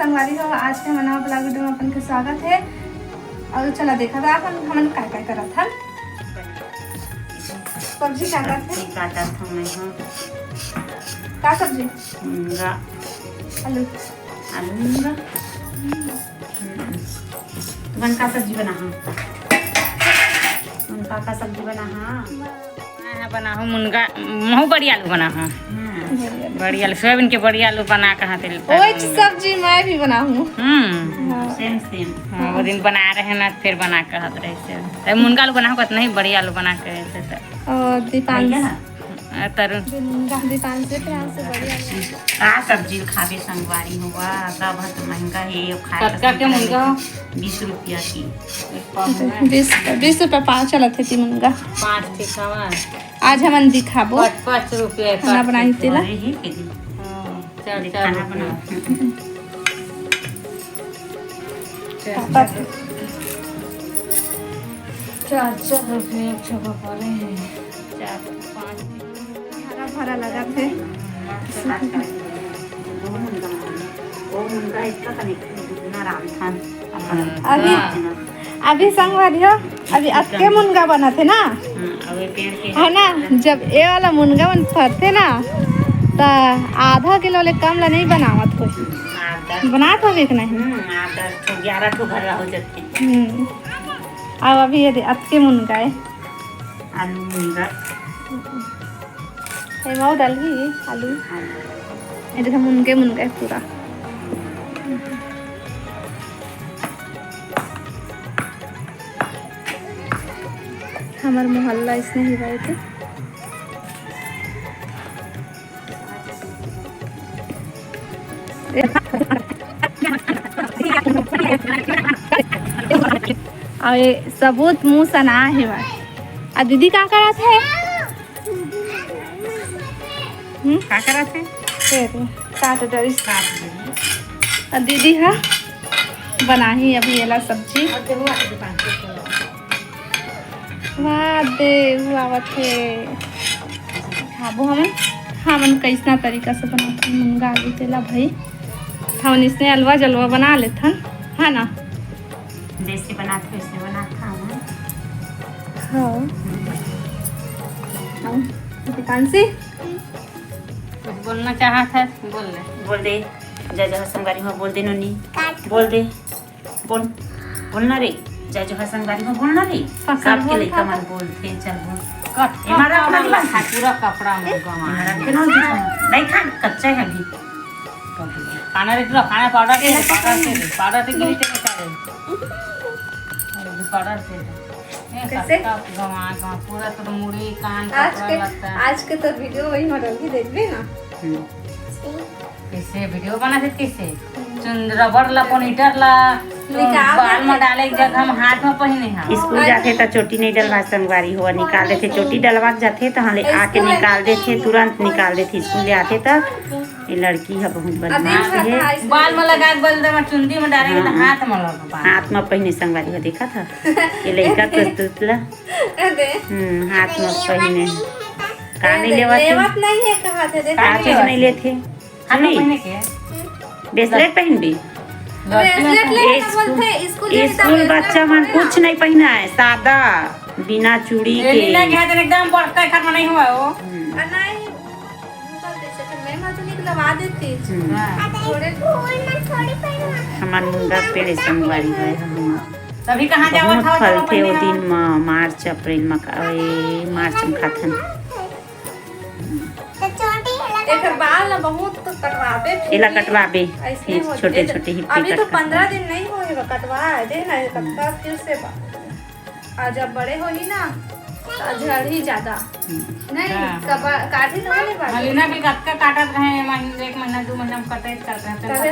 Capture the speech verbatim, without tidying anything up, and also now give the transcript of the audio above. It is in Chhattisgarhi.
संगवारी हो, आज के हमर नवा vlog video में अपन के स्वागत हे। अउ चला देखा था अपन हमन काय काय करत हन। सब्जी काटत हे। सब्जी काटत हन मैं, हाँ। का सब्जी? मुनगा। आलू। आलू मुनगा। हम्म। तुमन का सब्जी बनाहा? तुमन का का सब्जी बनाहा? मैं बनाहूँ मुनगा, महू बड़ी आलू बनाहूँ। हाँ। बड़ी आलू, सोयाबीन के बड़ी आलू बना के हाथे ले ओए सब्जी मैं भी बनाहूँ। हम्म। हाँ। Same same। हाँ, वो दिन बना रहे ना, फिर बना के हाथ रहे से। तब मुनगा आलू बनाहूँ, कत नहीं बड़ी आलू बना के रहे से तो। और दीपांश। भैया ना? आ, तरुण। दीपांश से प्यार से बड़ी आलू। का सब्जी खाबे संगवारी हो, वाह, सब हत महंगा हे, अब खाए कतका के मुनगा? बीस रुपया की। बीस, बीस रुपया पाव चलत हे ती मुनगा। पाँच ठे खावा। आज हमन दिखाबो। पाँच, पाँच रुपया खाना बनाई तेला। अरे हे के दी। हाँ, चार, चार रुपया। चार, चार। चार, चार रुपया एक ठो पड़े हे। चार, पाँच। हरा भरा लगा थे। अभी, अभी संगवारी हो, अभी अतके मुनगा बनत हे ना, हाँ, अभी पेड़ के है ना, जब ये वाला मुनगा मन फरथे ना, त आधा किलो ले कम ला नहीं बनावत कोई। आधा। बनात होगे कि नहीं? हम्म, आधा तो ग्यारह ठो घर हो जाते। हम्म। अब अभी ये दे, अतके मुनगा है। आलू मुनगा। एमा डालही आलू। हाँ। ये देखो मुनगे मुनगे पूरा। हमर मोहल्ला इसने ही बाई थे। अउ ये सबूत मुंह सना हे भाई। आ दीदी का करत हे? हम्म? का करत हे? ए रे, काट डरिस। काट डरिस। आ दीदी हा बनाही अभी एला सब्जी। वाह दे, वो आवत हे। खाबो हमन, हमन कइसना तरीका से बनाथन मुनगा आलू तेला भाई। हमन इसने अलवा जलवा बना लेथन, है ना? जैसे बनात वैसे बनात हन। हाँ। हाँ, दीपांशी? कुछ बोलना चाहत है, बोल ले। बोल दे, जय जय संगवारी हो, बोल दे नोनी। बोल दे, बोल, बोलना रे, जय जय संगवारी हो, बोलना रे। सबके लइका मन बोल, फिर चल बोल। हमारा अपना दिमाग है, पूरा कपड़ा में गंवा। हमारा के ना दिखा, नहीं खा, कच्चा है अभी। खाना रे, पूरा खाना पाउडर से, पाउडर से, पाउडर से गिरी तेरे का रे। अरे, पाउडर से। ए, कैसे? सबका गंवा, गंवा, पूरा तो मुड़ी, कान, आज कपड़ा के, लगता है। आज के तो वीडियो वही मॉडल की देखबे ना। हम्म। कैसे वीडियो बनाथे कैसे? चुन-, रबड़ ला, ponytail ला, तो निकाल बाल में डाले के जगह हम हाथ में पहिने हैं। स्कूल जाथे त चोटी नहीं डलवा संगवारी हो, निकाल देथे। चोटी डलवा के जाथे त हले आके निकाल देथे, तुरंत निकाल देथे। स्कूल ले आथे त ये लड़की है बहुत बदमाश है। बाल में लगा के बल दे, चुंदी में डाले के त हाँ। हाथ में लगा। हाथ में पहिने संगवारी हो, देखा था ये लड़का करतूत ला। हम्म, हाथ में पहिने। का नहीं लेवा थे? लेवत नहीं है, कहा थे, देखा का चीज नहीं लेथे? हाथ में पहिने के? ब्रेसलेट पहिनबी? ब्रेसलेट ले स्कूल, स्कूल बच्चा मन कुछ नहीं पहिना है, सादा, बिना चूड़ी के। लीला के हाथ एकदम बड़का खाट में नहीं हुआ वो। हम्म। आ, नहीं, वो तो कैसे थे, मैं माँ तो निकलवा देती। हम्म। हाँ। थोड़े हमार मुनगा पेड़ संगवारी है हम। तभी कहाँ जावत बहुत हवा, फलथे ओ दिन म, मार्च, अप्रैल म, ए, मार्च म खाथन। एकर बाल ना बहुत कटवाबे, फिर एला भी कटवाबे, ऐसने फिर होत छोटे हे। छोटे हिप्पी अभी तो कट कटवाबे। पंद्रह दिन नहीं होए बा, कटवा दे ना, कटवा फिर से बा। आ जब बड़े होही ना, तो झड़ही ज्यादा। हम्म। नहीं, हाँ। कब-, काटी तो नहीं बाल। महीना भी कतका काटत रहे, महीना, एक महीना, दो महीना में कटे करते हैं। तबे